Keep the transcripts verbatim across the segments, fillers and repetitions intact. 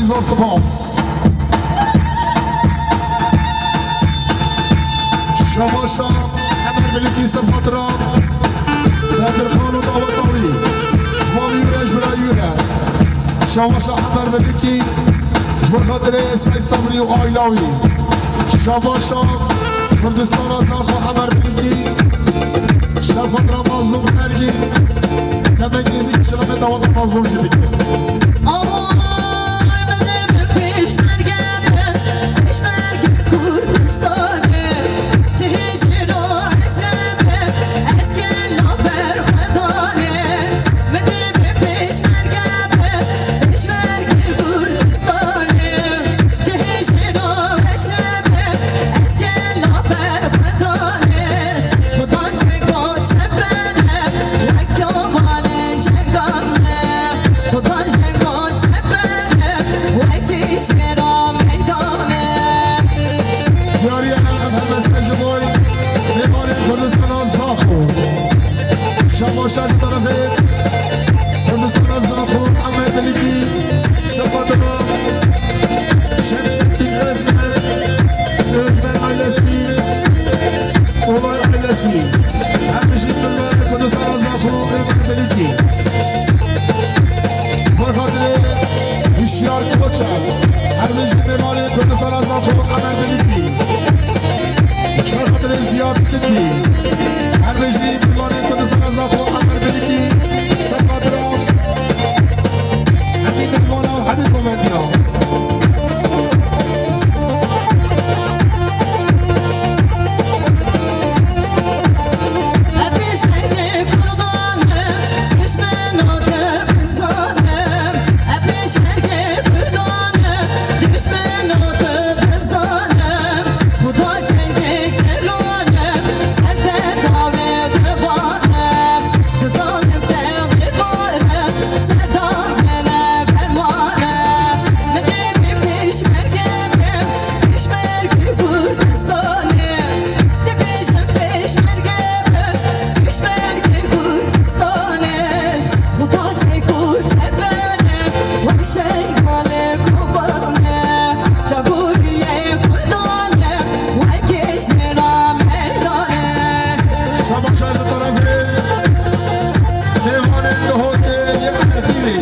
Zor spas. Şabaşa Emer Bilikî, Sefa Tira, Batir Xan û daweta wî. Ji bo vî yûre, ji bira yûre. Şabaşa Emer Bilikî, ji bo xatirê Sey Sabrî û aîla wî. Şabaşa Kurdistana Zaxo Emer Bilikî. Şevqat Ramazlûm Ergîn, demekî zî şilavê daweta Mazlûm jî dike. Diyariya ev helbeste ji bo mêvanên Kurdistana Zaxo. Şabaşa ji tarafê Kurdistana Zaxo, Emer Bilikî, Sefa Tira, Şemsettin Özmen, Özmen ailesi, Olay ailesi. Her bijî mêvanê Kurdistana Zaxo, Emer Bilikî. Bi xatirê Hişyar Koçer. Her bijî mêvanê Kurdistana Zaxo, Emer Bilikî. Bi xatirê Ziyad Sikî. Her bijî mêvanê Kurdistana Zaxo, Emer Bilikî. Sefa Tira. Hemî mêvana, hemî komentiya. Şabaşa ji tarafê mêvanên Duhokê yê Erdîlê.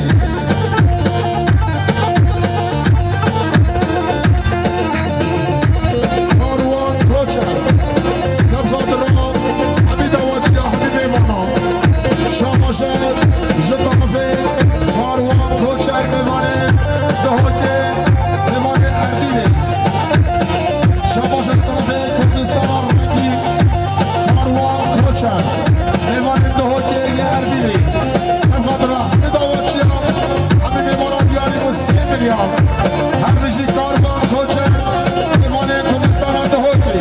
Karwan Koçer, Sefa Tira, hemî dawaçiya, hemî mêvanan. Şabaşa ji tarafê Karwan Koçer, mêvanê Duhokê, mêvanê Erdîlê. Şabaşa ji tarafê Kurdistana Rengîn, Karwan Koçer, mêvanê Duhokê yê Erdîlê. Sefa Tira, hemî dawaçiya, hemî mêvana diyarî bû sê milyar. Her bijî Karwan Koçer, mêvanê Kurdistana Duhokê.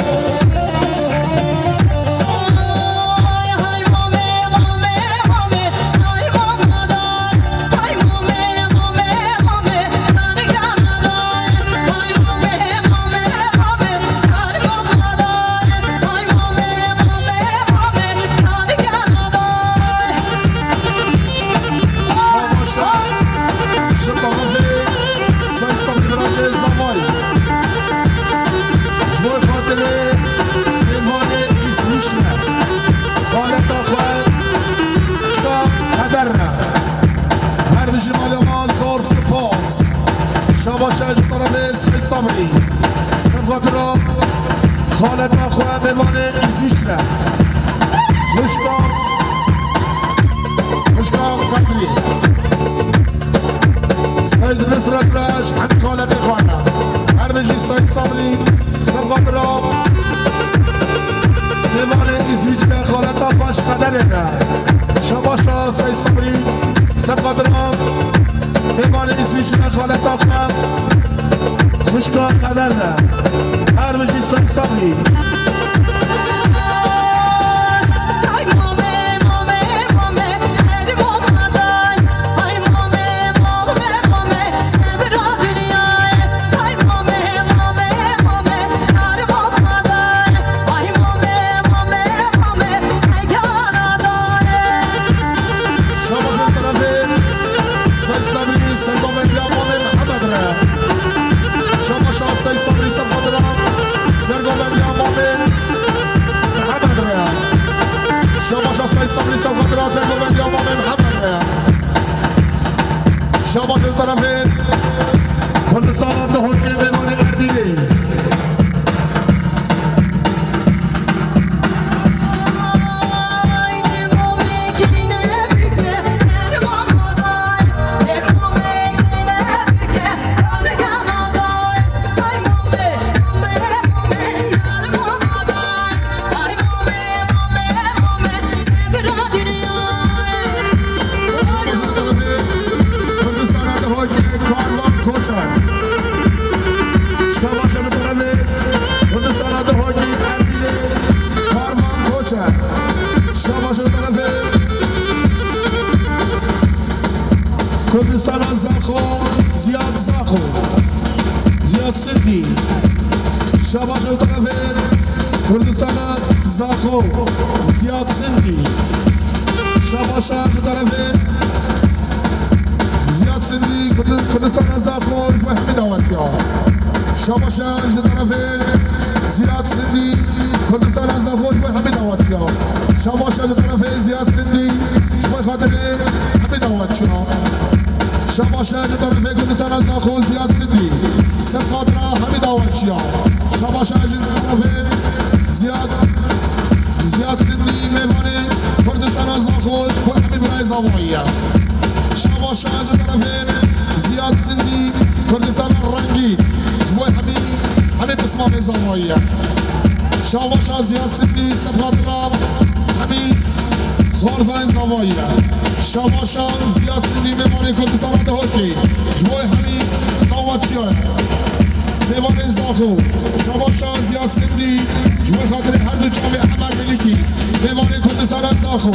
Şabaşa ji tarafê Sey Sabrî Biratê Zavayî. Ji bo xatirê mêvanê Îswîçre, xaleta xwe, Çika Qeder e. Her bijî malema, zor spas. Şabaşa ji tarafê Sey Sabrî. Sefa Tira, xaleta xwe, mêvanê Îswîçre. Xwişka, xwişka Qedrî. Seyd Nusret Reş, hemî xaletê xwe ne. Her bijî Seyd Sabrî, Sefa Tira, mêvanê Îswîçre, xaleta xwe ji Qederê ne. Şabaşa Seyd Sabrî, Sefa Tira, mêvanê Îswîçre, xaleta xwe, xwişka Qeder ne. Her bijî Seyd Sabrî. Şabaşa tarafê Sey Sabrî, serdavetiya Mamê Mihemed re. Ser govendiya Mamê Mihemed Reya. Şabaşa Seyîd Sebrî Sewqatira ser govendiya Mamê Mihemed Reya. Şabaş li terefê Kurdistana Duhokê mêvanê Erbîlê. Kurdistana Duhokê Karvan Koçer. Şabaş li terefê Kurdistana Duhokê Erbîlê Karvan Koçer. Şabaş li terefê Kurdistana Zaxo, Ziyad Zaxo. Ziyad Sindî. Şabaş li terefê Kurdistana Zaxo, Ziyad Sindî. Şabaşa ji terefê Ziyad Sindî, Kurdi-, Kurdistana Zaxo, ji bo hemî dawetiya. Şabaşa ji terefê Ziyad Sindî, Kurdistana Zaxo, ji bo hemî dawetiya. Şabaşa ji terefê Ziyad Sindî, ji bo xatirê hemî dawetiya. Şabaşa ji terefê Kurdistana Zaxo Ziyad Sindî. Ser xatira hemî dawetiya. Şabaşa ji terefê Ziyad, Ziyad Sindî mêvanê Kurdistana Zaxo bo hemî birayê zavayî ye. Şabaşa ji terefê Ziyad Sindî Kurdistana Rengî. Ji bo hemî, hemî pismamê zavayî ye. Şabaşa Ziyad Sindî ser xatira hemî xwarzayên zavayî ye. Şabaşa Ziyad Sindî mêvanê Kurdistana Duhokê. Ji bo hemî dawetiya ye. Mêvanên Zaxo. Şabaşa Ziyad Sindî ji bo xatirê her du çavê hema gelîkî. Mêvanê Kurdistana Zaxo.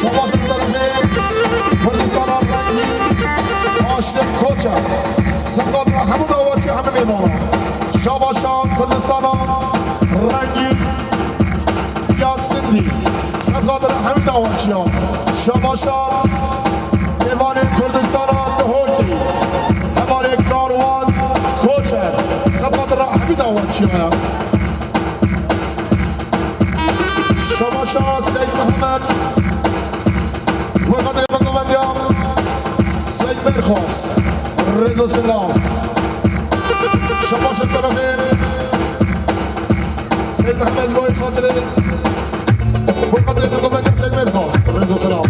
Şabaş ji terefê Kurdistana Rengî Aşiq Koçer. Ser xatira hemû dawetçî, hemû mêvanan. Şabaşa Kurdistana Rengî Ziyad Sindî. Ser xatira hemî dawetçiyan. Şabaşa mêvanên Kurdistana Duhokê. Hevalê Karwan Koçer. Ser xatira hemî dawetçiyan. Şabaşa Seyîd Mihemed. Wê xatirê vegovendiya Seyîd Mêrxas. Rêz û selam. Şabaş ji terefê Seyîd Mihemed, wê xatirê, wê xatirê vegovendiya Seyîd Mêrxas. Rêz û selam.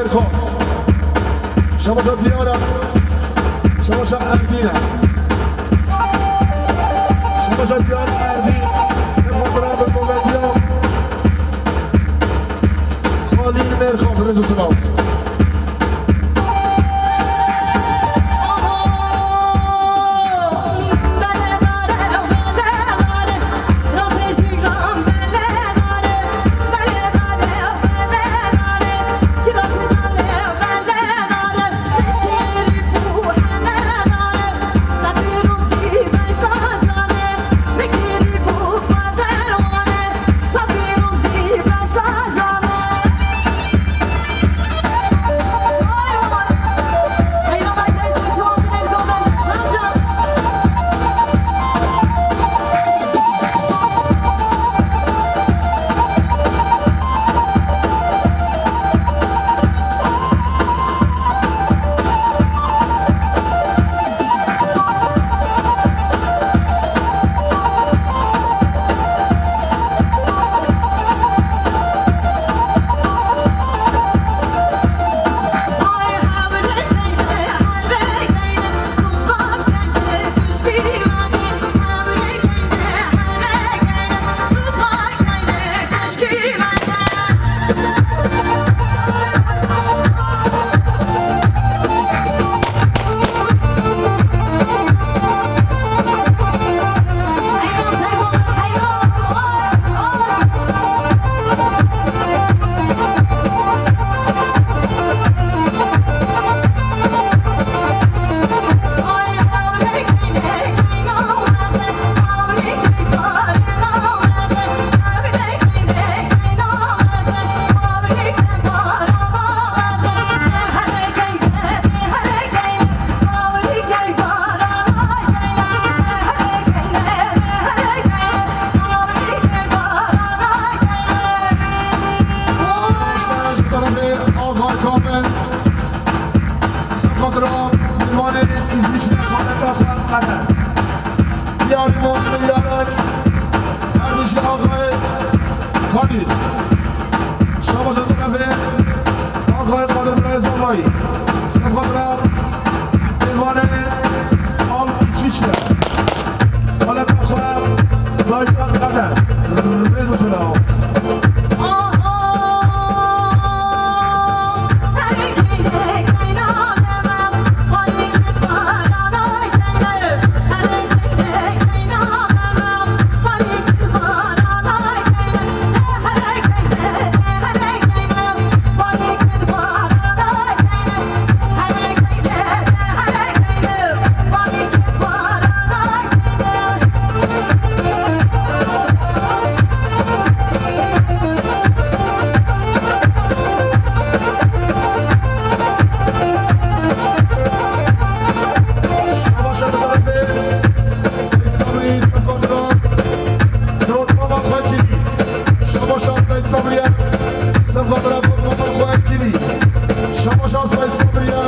Xas. Şebaşa Diyar e. Şebaşa Erdîn e. Şebaşa Diyar Erdîn. Sema bira bi komediya. Xalîl Mêrxas, rêz û silav. Şaş, şaş, tarafê Axay Kamil. Sefqatra mêvanê Îsviçre xaleta xwe qede. Diyarî me milyarek Erdîşî Axayê Xalî. Şabaşa tarafê Axayê Qadir Birayê Zavayî. Sefqatra mêvanê Al Îsviçre. Xaleta xwe dayîka qede. Rêz û silav. Şabaşa bi tarafê Seyîd Sabrî, sefqatra dotmama xwe kirî. Şabaşa Seyîd Sabrî ye, sefqatra dotmama xwe kirî. Şabaşa Seyîd Sabrî ye,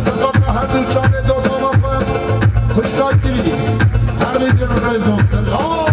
sefqatra her du çavê dotmama xwe xwişka kirî. Her du jin rêz û silav.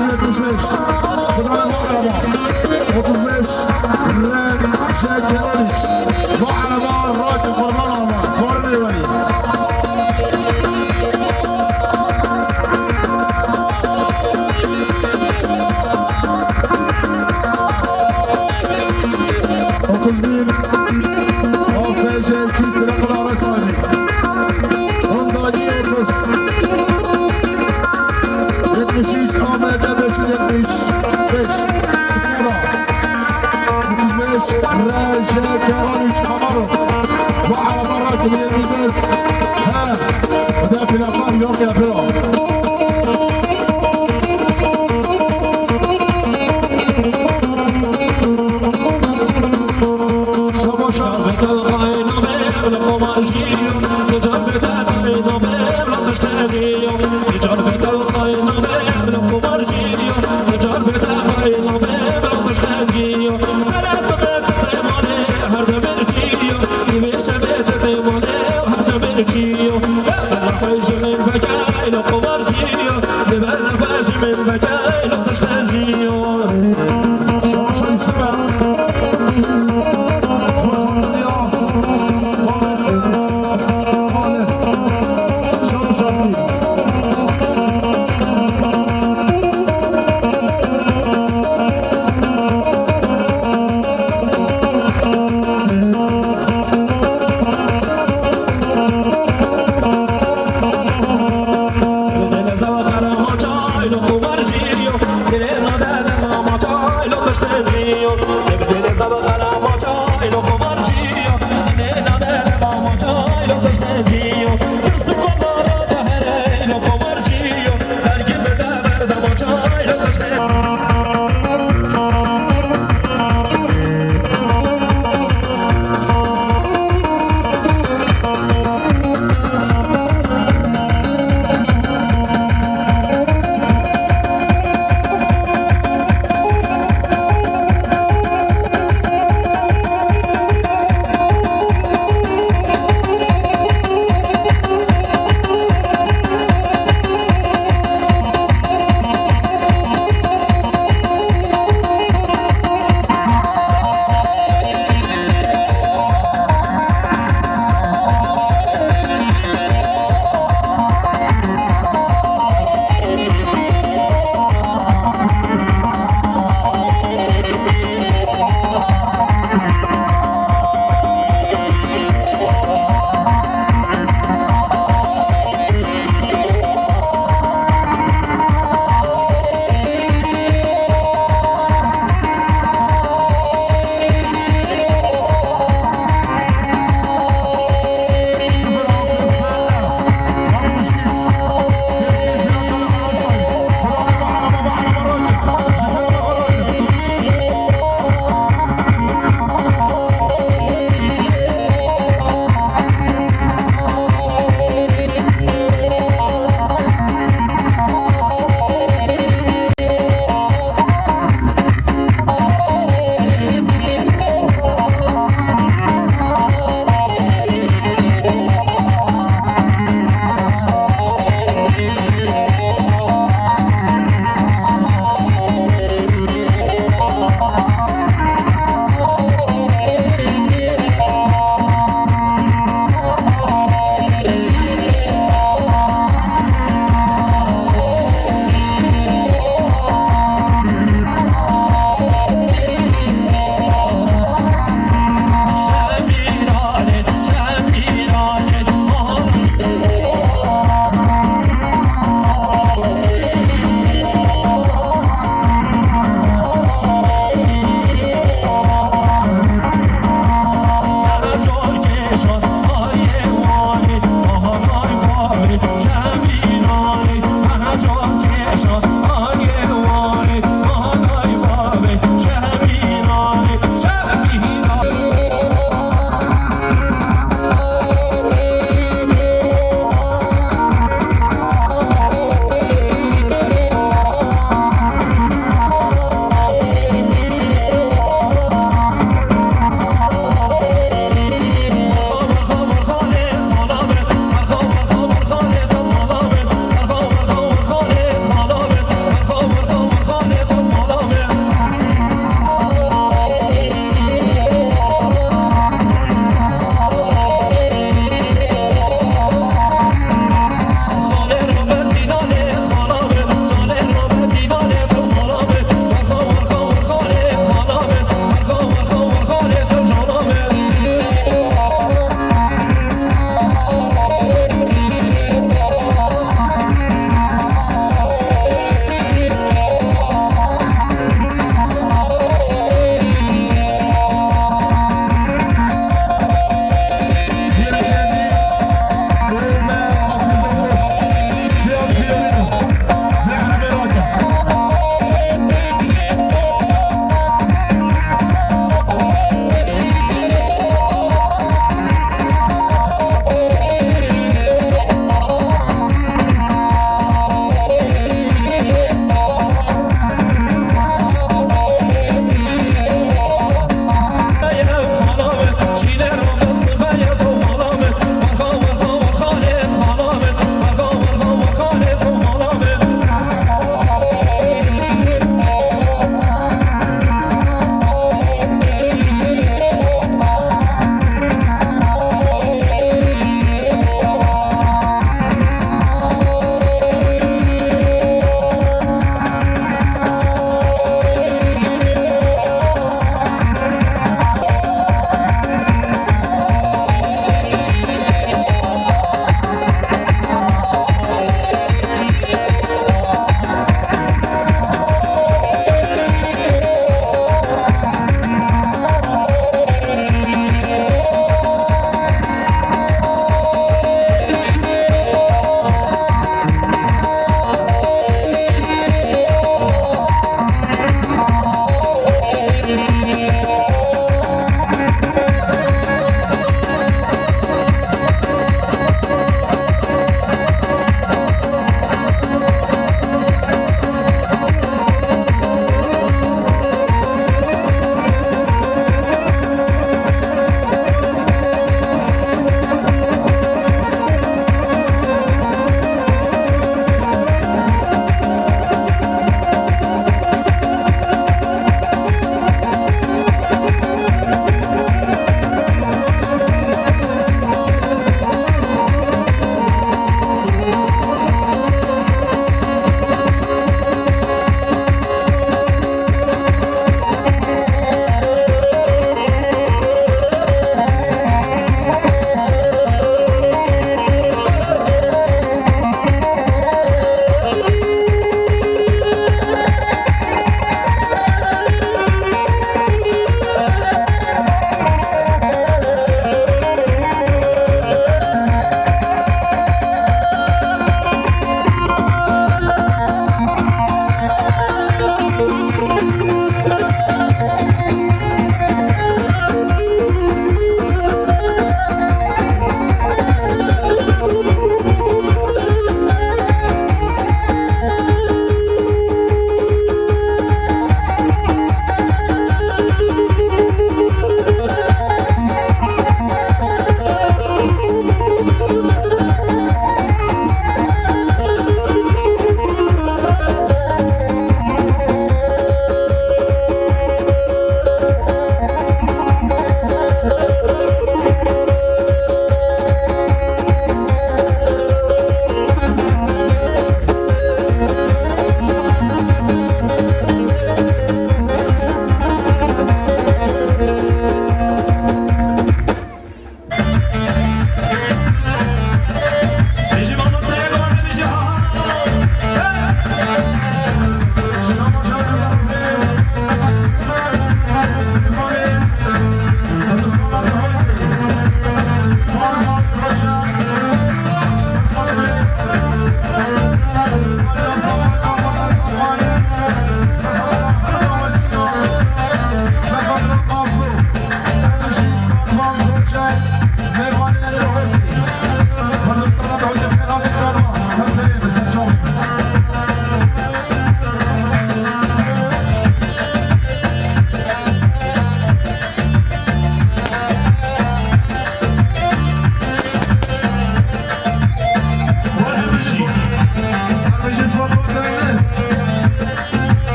Yetmiş beş. Kudane bu araba. Otuz beş. Ren Jekeriç. Bu araba Rocky Kurban Ağa. Formu veri. Otuz bir. O F J iki yüz plakalı araç sahibi. Honda G otuz. Yetmiş üç A M C beş yüz yetmiş beş. Skoda. Otuz beş R J K on üç Camaro. Bu araba rakibine bir de. He. Bu da plaklar yok yapıyor.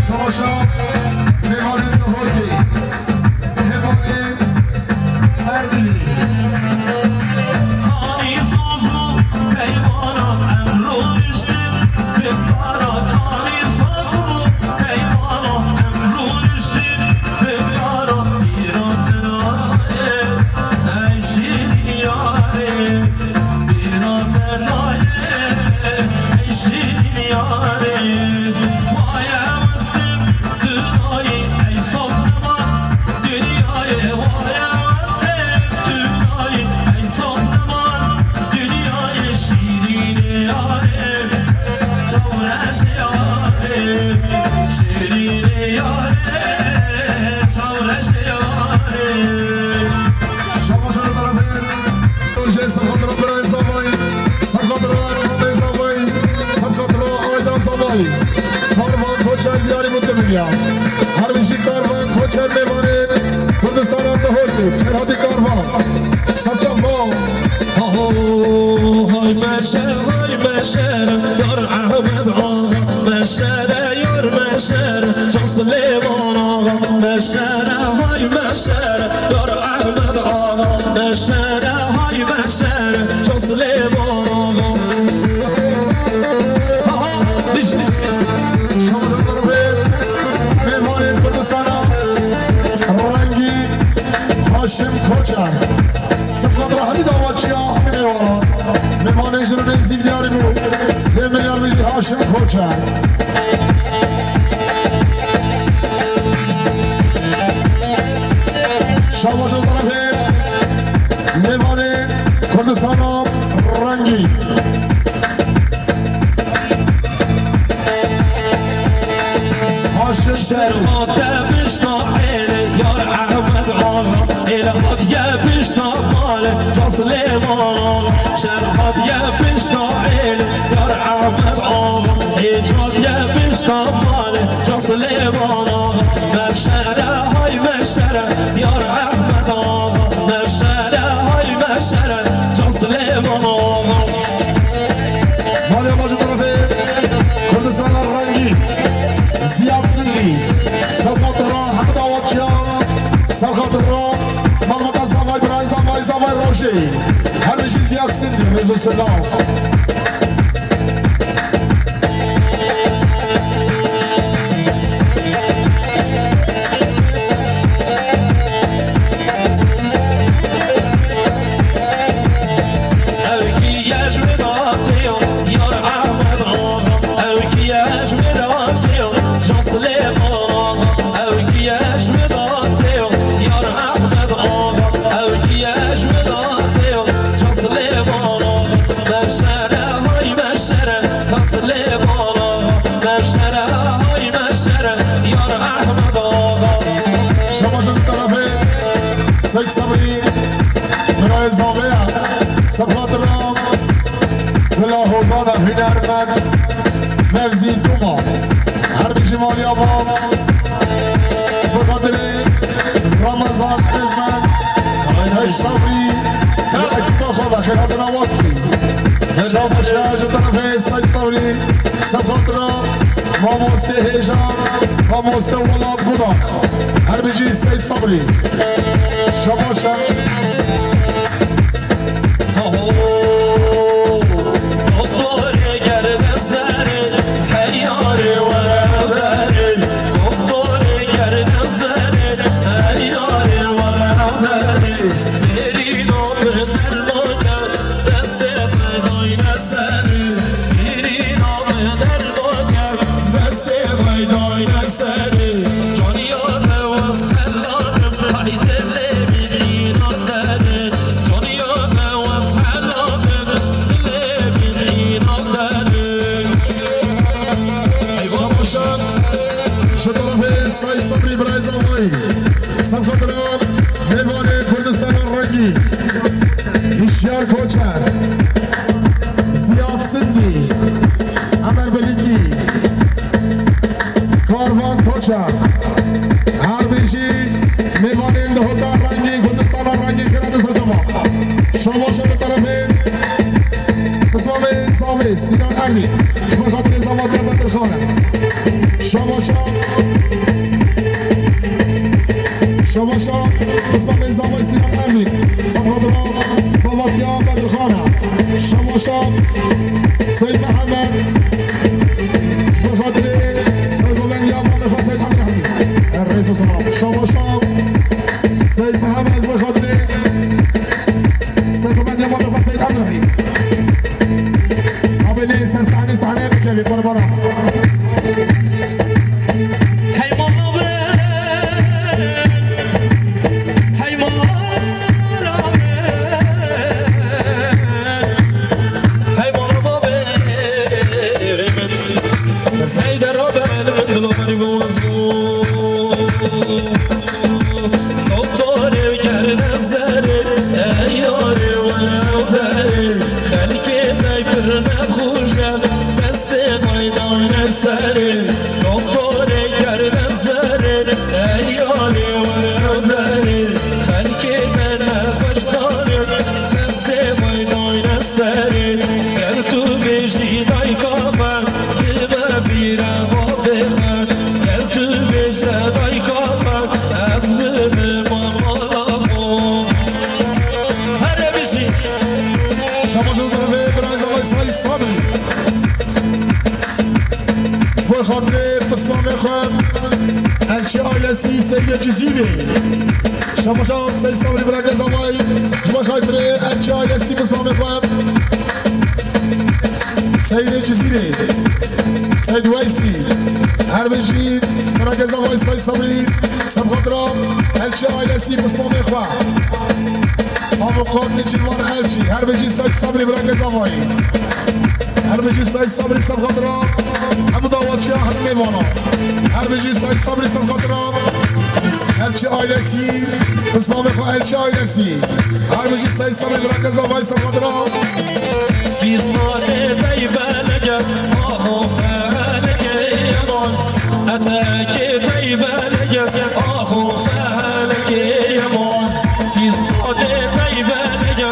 Şamaşa, Mêvanê Hortê, Mêvanê Erdilî. Şamaşa li tarafê Rojê, ser xatira birayê Zavayî, ser xatira Rojê Zavayî, ser xatira Ayda Zavayî. Karvan Koçer diyarî bû dimiliya. Her bijî Karvan Koçer mêvanê Kurdistana Dihokê. Xêr hatî Karvan. Serçava. Aho, hay meşe, hay meşe, yar Ahmet Ağa. Meşere yar meşere, Can Silêman Axa. Meşere hay meşere, yar Ehmed Axa. Meşere hay meşere, Can Silêman Axa. Aha, diş, diş. Şamanın tarafı, Mêvanê Kurdistana, rengî Haşim Koçer. Sifat rahmi dawaçiya hemî mêvanan. Mêvanê ji rûnên zîv diyarî bû. Sê milyar bijî Haşim Koçer. Şabaşa tarafê mêvanê Kurdistana rengî. Haşim Şermate bişta êlê yar Ehmed Axa. Êl hatiye bişta malê Can Silêman Axa. Şer hatiye bişta êlê yar Ehmed Axa. Êc hatiye bişta malê Can Silêman Axa. Meşere hay meşere yar Ehmed Axa. Meşere hay meşere Can Silêman Axa. Malê Baş tarafê Kurdistana rengî, Ziyad Sindî, ser xatira Hemid Awatçiya, ser xatira Malmata Zavay, Birayê Zavay, Zavay Rojê. Her bijî Ziyad Sindî, rêz û selam. Ew kî ye ji wê datê yo, yar Ehmed Axa? Ew kî ye ji wê datê yo, Can Silêman Axa? Ew kî ye ji wê datê yo, yar Ehmed Axa? Ew kî ye ji wê datê yo, Can Silêman Axa? Meşere hay meşere, Can Silêman Axa. Meşere hay meşere, yar Ehmed Axa. Şabaşa ji terefê Seyîd Sebrî, birayê Zavê ye. Ser xatira Bila Hozana hunermend Fevzî Duma. Her bijî malî ava. Bi xatirê Ramazan Ezmen, Seyîd Sebrî, ya ekipa xwe ve xêr hatina we dikî. Şabaşa ji terefê Seyîd Sebrî, ser xatira mamostê hêja, mamoste Welat Budak. Her bijî Seyîd Sebrî. Şabaşa. Aho, doktorê gerdezerê, heyarê were derê. Doktorê gerdezerê, heyarê were derê. Bêrîna min derman ke, destê xwe dayne serê. Bêrîna min derman ke, destê xwe dayne serê. Caniya hewas helalim, hay dilê min îna derê. Sinan Emrî. Ji bo xatirê Zavatiya Bedirxan e. Şabaşa. Şabaşa. Pismamê Zavay Sinan Emrî. Seb xatira Zavatiya Bedirxan e. Şabaşa. Seyîd Mihemed. Ji bo xatirê sergovendiya Mamê xwe Seyîd Emrî. Rêz û selam. Şabaşa. Seyîd Mihemed ji bo xatirê sergovendiya Mamê xwe Seyîd Emrî. Abê lê ser sahnê, sahneye bikevî qurbana. Hey mala be, hey mala be, hey mala be, hey de rabe, min dilo xerîb wazo. Doktorê kerde zerê, ey yarê were derê, xelkê dey pir nexweş e, destê dey dayne serê. Doktorê kerde zerê, ey yarê were derê, xelkê me nexweş dane, destê dey dayne serê. Ger tu bêjî dayka me, bibe bîre babê xwe, ger tu bêje dayka me, ez bibim mala xwe. Here bijî. Şabaş li tarafê birayê Zavay Seyîd Sabrî. Ji bo xatirê pismamê xwe, Elçî ailesî Seyîdê Cizîrê. Şabaşa Seyîd Sabrî birayê Zavay. Ji bo xatirê Elçî ailesî pismamê xwe. Seyîdê Cizîrê, Seyîd Weysî, her bijî, birayê Zavay Seyîd Sabrî, seb xatira Elçî ailesî pismamê xwe. Avukat Nêçîrvan Elçî, her bijî Seyîd Sabrî birayê Zavayî. Her bijî Seyîd Sabrî seb xatira hemû dawaçiya hemû mêvanan. Her bijî Seyîd Sabrî seb xatira Elçî ailesî, pismamê xwe Elçî ailesî. Her bijî Seyîd Sabrî birayê Zavayî seb xatira. Fîstanê dey belege, axo felekê yeman. Etekê dey belege, axo felekê yeman. Fîstanê dey belege,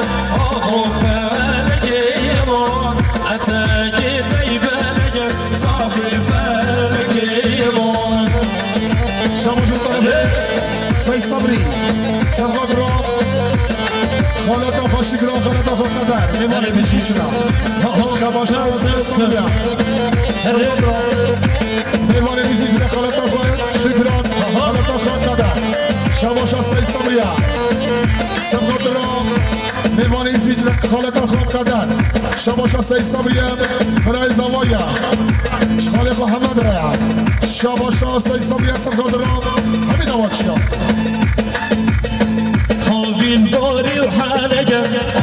axo felekê yeman. Etekê dey belege, taxê felekê yeman. Şabaş li tarafê Seyîd Sabrî. Seb xatira xaleta xwe Şikran, xaleta xwe Qeder. Mêvanê bîst bîst şina. Şabaşa Seyîd Sabrî ya. Seb xatira mêvanê bîst bîst şina xaleta xwe Şikran, xaleta xwe Qeder. Şabaşa Seyîd Sabrî ya. Seb xatira mêvanê bîst bîst şina xaleta xwe Qeder. Şabaşa Seyîd Sabrî ye, birayê Zavayî ye. Ji xalê xwe Hemed re ye. Şabaşa Seyîd Sabrî ye, seb xatira hemî dawaçiya. Havîn barî û heleke,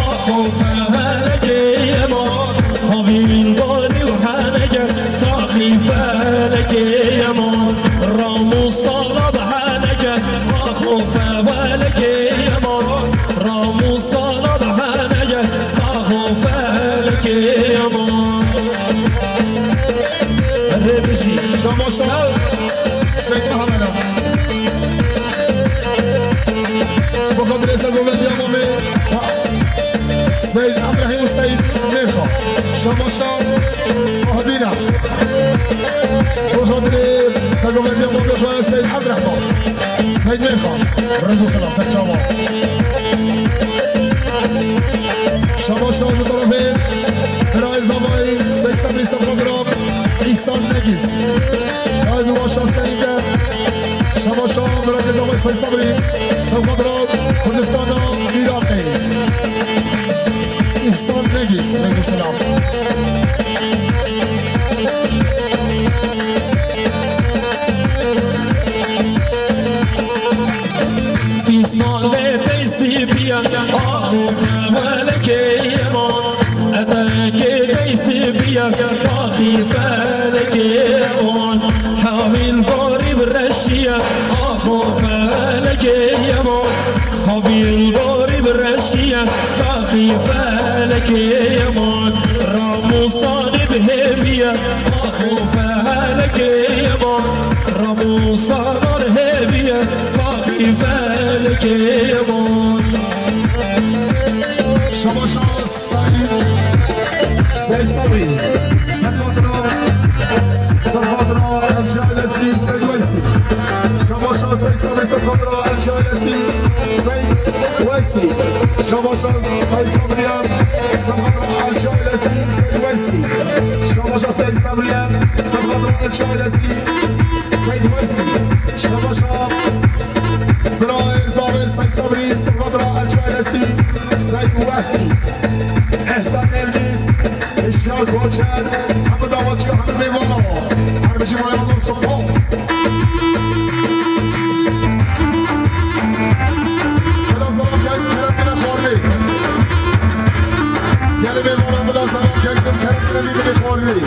axo felekê yeman. Havîn barî û heleke, taxî felekê yeman. Ram û sala bi heleke, axo felekê yeman. Ram û sala bi heleke, taxo felekê yeman. Rê bijî. Şabaşa Seyîd Mihemed. Bi xatirê sergovendiya Mamê Seyîd Ebrahîm û Seyîd Mêrxa. Şabaşa Ahdîna. Bi xatirê sergovendiya Mamê xwe Seyîd Ebrahîm. Seyîd Mêrxa. Rêz û selam ser çavan. Şabaşa ji tarafê birayê Zavayî Seyîd Sabrî seb xatira Îhsan Negîz. Şabaşa Seyîd e. Şabaşa birayê Zavayî Seyîd Sabrî seb xatira Kurdistana Îraqê. Îhsan Negîz, rêz û selam. Fîstanê dey sipî ye, axo felekê yeman. Etekê dey sipî ye, taxî felekê yeman. Havîn barî bi reşî ye, axo felekê yeman. Havîn barî bi reşî ye, taxî felekê yeman. Ram û salê bi hêvî ye, axo felekê yeman. Ram û salan hêvî ye, taxî felekê yeman. Şabaşa Seyîd. Seyîd Sabrî. Sefadra, Sefadra El Cailesî, Seyd Weysî. Şabaşa Seyd Sabrî, Sefadra El Cailesî, Seyd Weysî. Şabaşa Seyd Sabriyan, Sefadra El Cailesî, Seyd Weysî. Şabaşa Seyd Sabriyan, Sefadra El Cailesî, Seyd Weysî. Şabaşa Birayê zavê Seyd Sabrî, Sefadra El Cailesî, Seyd Weysî. Ehsan Nergîs, Hişyar Koçer, hemû davetçî, hemû mêvana. Her bijî mala mezin, spas. Bila selam ken, kerem kine xwarinê. Gelê mêvana bila selam ken, kerem kine vî bidê xwarinê.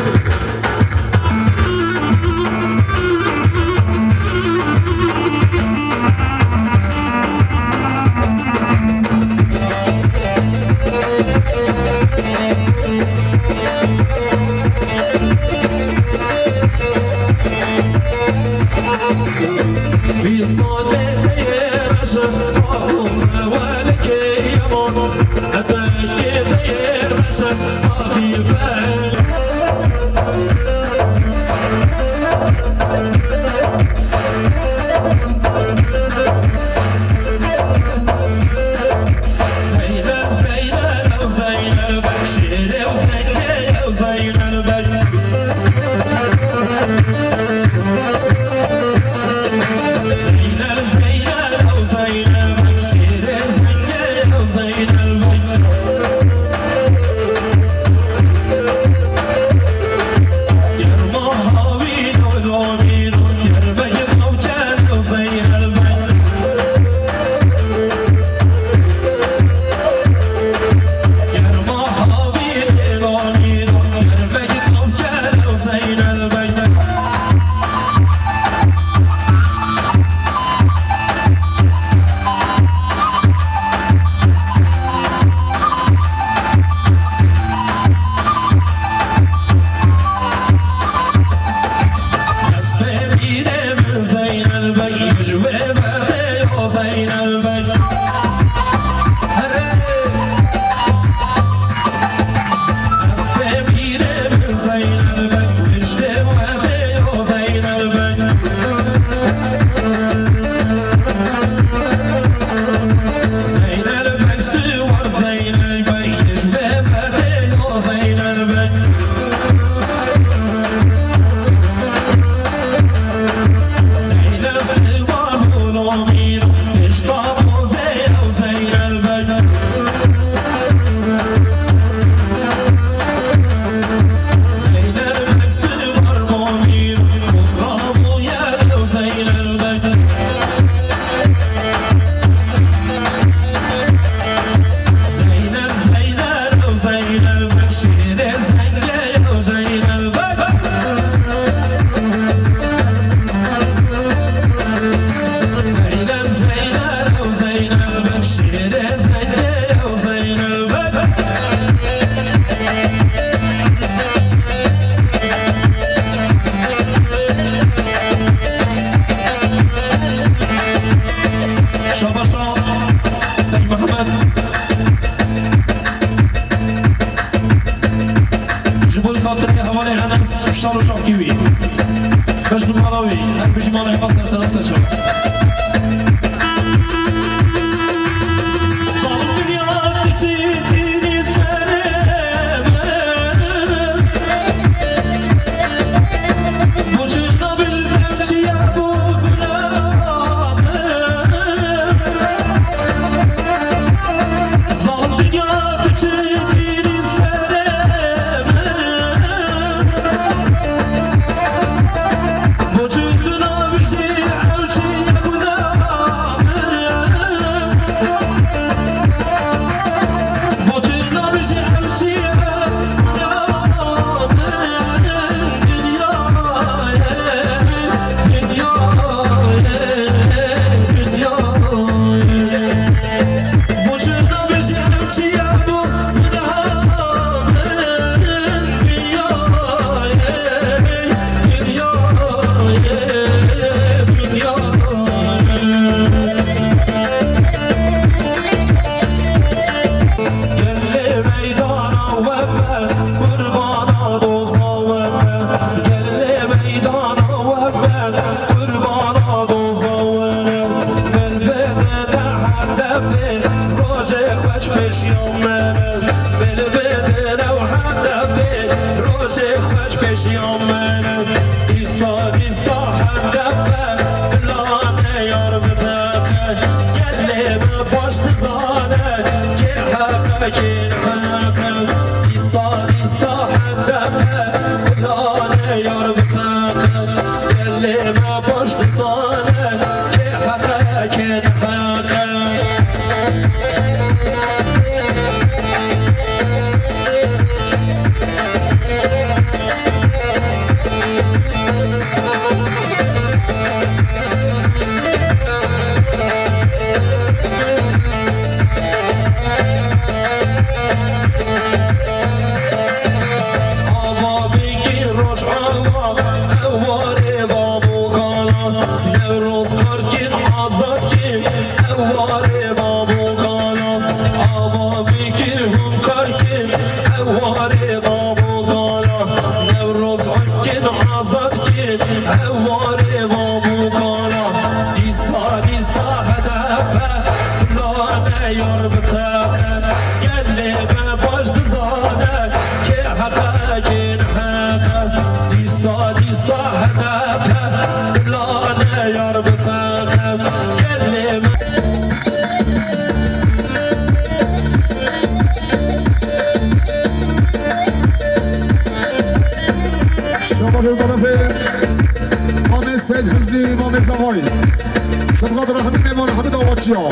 Şabaşa Sey Mehmet. Ji bo xatirê hevalê Enes, şal û çavkî wî. Beş numara wî, her bijî malê xwe ser sera seçe. Zalim dinya diçî tînî serê min. Boçî nabij tevçiye bû gula min. Zalim dinya diçî tînî serê min. Boçî tu nabijî ew çi ye gula Xweş pêşiya min, dîsa, dîsa hevdepe, bila neyar biteqe, gelê me baş dizane, kê heqe, kê neheqe, dîsa, dîsa hevdepe, bila neyar biteqe, gelê me baş dizane, kê heqe, kê neheqe. Ava bikî roj ava, ew warê bab û kala, Newroz kar kin, azad kin, ew warê bab û kala. Ava bikî hûn kar kin, ew warê bab û kala. Newroz kin, azad kin, ew warê bab û kala. Dîsa, dîsa hedepe, bila neyar biteqe. Gelê me baş dizane, kê heqe, kê neheqe. Dîsa, dîsa hedepe, bila neyar biteqe. Gelê me Şabaş û terefê Mamê Seyid Hüsnî, Mamê Zavay. Sibqat Rehmî, Mêvan Hemid Avaçiya.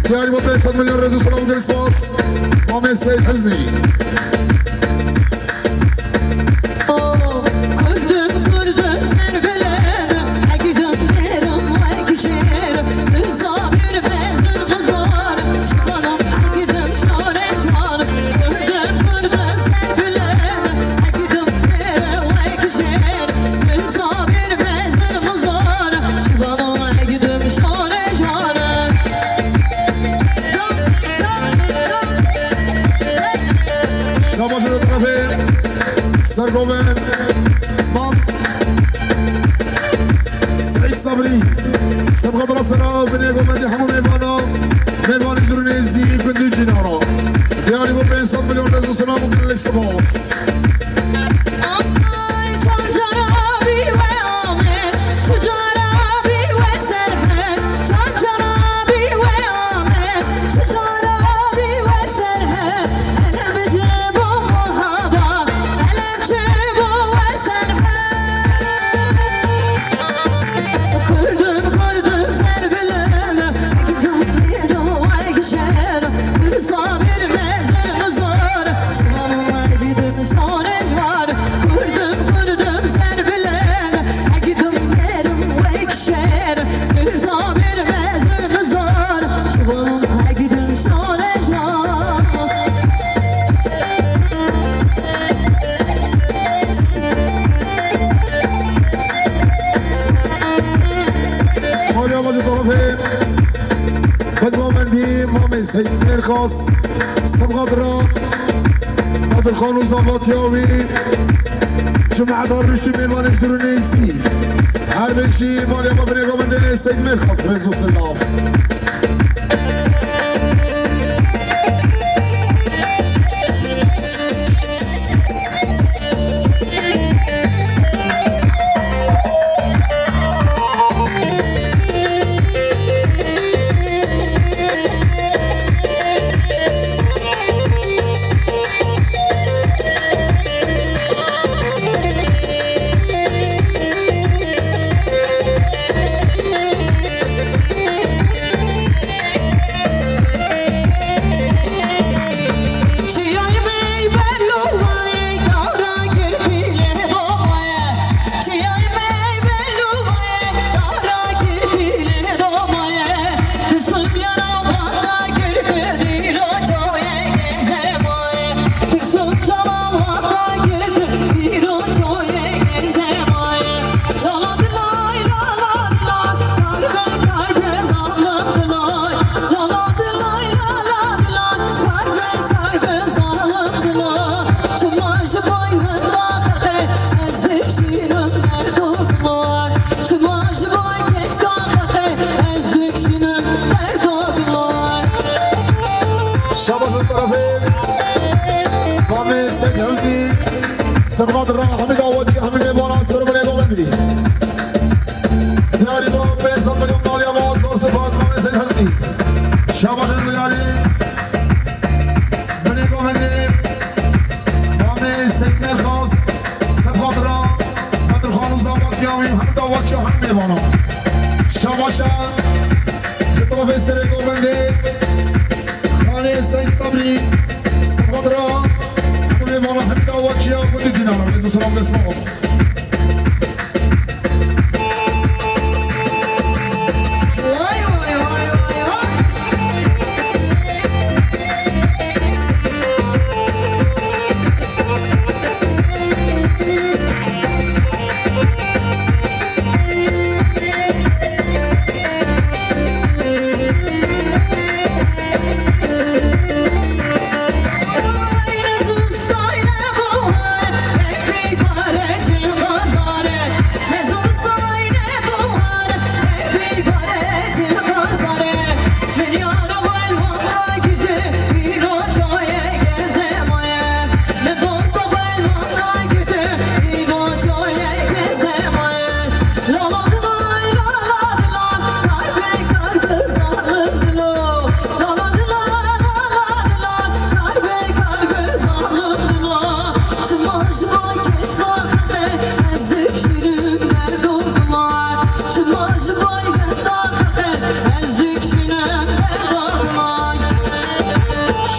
Diyarî bo pênc sed milyon rêz û selam û gelî spas. Mamê Seyid Hüsnî. Kurdum, kurdum, ser bileme, egidim, derim, wek şêr, dizabir, bezir, buzar, şikanım, egidim, şare, şar, kurdum, kurdum, ser bileme, egidim, derim, wek şêr, dizabir, bezir, buzar, şikanım, egidim, şare, şar. Şabaş û terefê Sergovên Mam Seyîd Sabrî. Sibqat Rasera, binê gomendî hemû mêvana, mêvanê durûnê zî gund û cînara. Diyarî bo pênc sed milyon rêz û selam û gelek spas. Aman çancana bî we ame, çicara bî we serhe, çancana bî we ame, çicara bî we serhe, elem çi bo muhaba, elem çi bo we serhe. Kurdum, kurdum, ser bilene, kurdum, kurdum, vay kişer, kurdum, sabir, mezun, zor, şivanım, vay, gidin, şore, var, kurdum, kurdum, ser bilene, kurdum, derim, vay kişer, kurdum, sabir, mezun, zor, şivanım, vay, gidin, şore, var. Maliya Bacı tarafı Bedwamendî Mamê Seyîd Mêrxas, Sevqat Ra, Nadirxan û Zavatiya wî, Cumheta Riştî mêvanê ji Durûnê Zî. Her bin jî Maliya me binê gomendê Seyîd Mêrxas, rêz û silav. Sifat Rahmi Dawetçi, hemî mêvana, serê Govendî. Diyarî bo pênc sed milyon maliya ma, zor sifat, Mamê Seyid Hesnî. Şabaş diyarî. Binê Govendî. Mamê Seyid Nerxas. Sifat Ra. Bedirxan û Zavat Yamî, hemî dawetçi, hemî mêvana. Şabaş e. Ji tarafê serê Govendî. Xanê Seyid Sabrî, Sifat Ra, hemû mêvana, hemî dawetçiya gundî Cînana, rêz û selam, dest baş.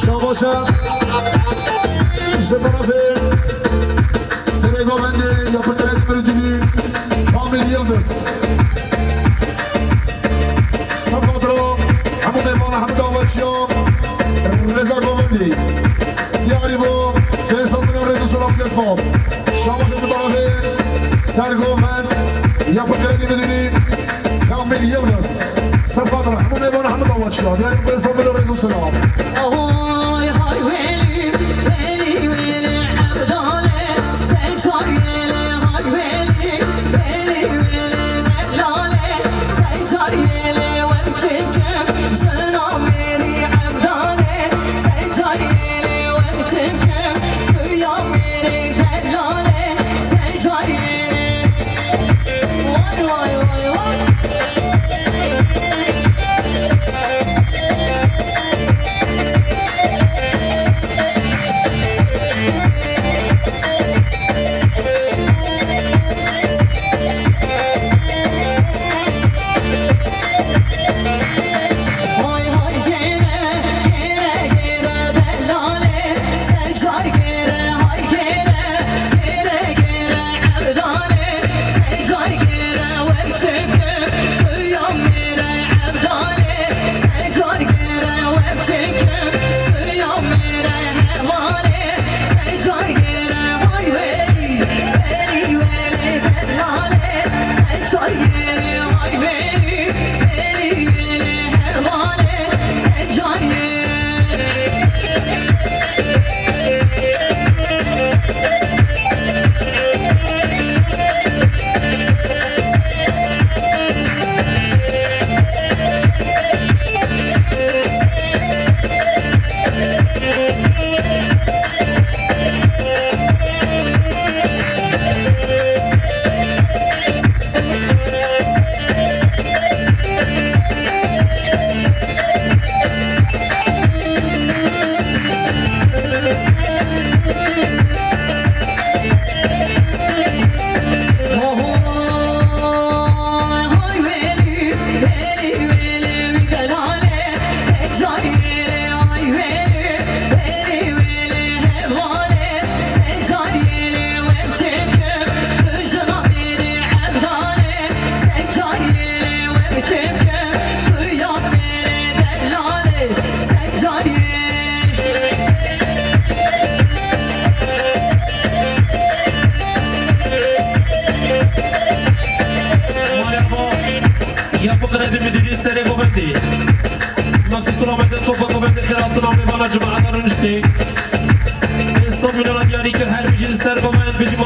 Şabaş e. Ji tarafê Serê Govendê ya Pirkirê Demir Dîlî, Kamil Yildiz. Sifat Ra, hemû mêvana, hemî dawetçiya, Reza Govendî. Diyarî bo, pênc sed milyon rêz û selam, dest baş. Şabaş e ji tarafê Serê Govendê ya Pirkirê Demir Dîlî, Kamil Yildiz. Sifat Ra, hemû mêvana, hemî dawetçiya. Diyarî bo, pênc sed milyon rêz û selam. Mala ma ya Fikret Müdürü Serê Govendî. Nasıl selamet, sofa Govendî, xêr hatin, mêvana, cemaeta rûniştê. Pênc sed milyona diyarî kir, her bijî li ser Govend, bijî